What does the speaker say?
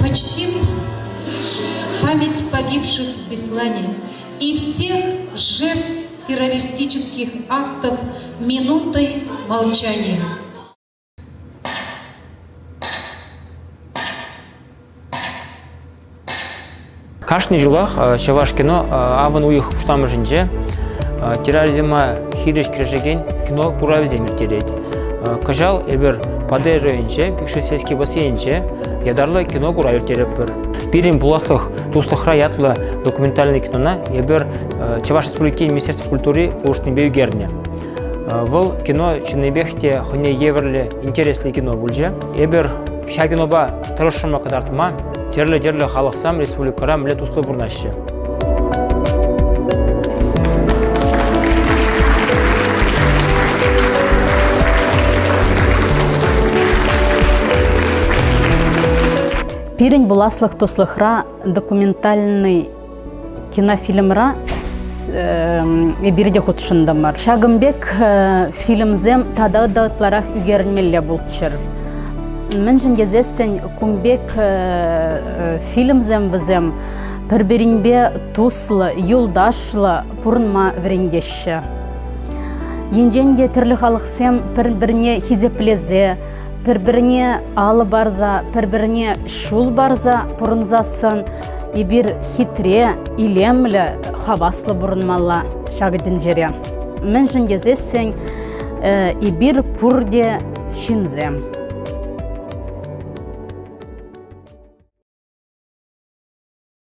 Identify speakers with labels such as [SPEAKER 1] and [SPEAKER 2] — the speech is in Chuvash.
[SPEAKER 1] Почтим память погибших в Беслане и всех жертв террористических актов минутой молчания.
[SPEAKER 2] Кашни ҫулах Чӑваш кино авӑн уйӑх пуҫламӑшӗнче терроризма хирӗҫ кӗрешекен кино куравӗсем ирттерет. Кӑҫал эпир Патӑрьел районӗнче, Пикшик сельский бассейнӗнче ятарлӑ кино курав ирттеретпӗр. Пирӗн пуласлӑх туслӑхра ятлӑ документальный кинона эпир Чӑваш Республикин Министерство культури пулӑшнипе ӳкернӗ. Вӑл кино чӑннипех те хӑйне евӗрлӗ интереслӗ кино пулчӗ. Эпир ҫак кинопа тӑрӑшрӑмӑр кӑтартма тӗрлӗ-тӗрлӗ халӑхсем республикӑра мӗнле туслӑ пурӑнаҫҫӗ.
[SPEAKER 3] Пирӗн пуласлӑх туслӑхра документальный кинофильмра эпир те хутшӑнтӑмӑр. Ҫакӑн пек фильмсем тата та ытларах ӳкерӗнмелле пулччӑр. Мӗншӗн тесессӗн кун пек фильмсем вӗсем пӗр-пӗринпе туслӑ, юлташлӑ пурӑнма вӗрентеҫҫӗ. Енчен те тӗрлӗ халӑхсем пӗр-пӗрне хисеплесе, пӗр-пӗрне алӑ парса, пӗр-пӗрне ҫул парса пурӑнсассӑн эпир хитре, илемлӗ, хаваслӑ пурӑнмалла ҫакӑ тӗнчере. Мӗншӗн тесессӗн эпир пурте ҫынсем.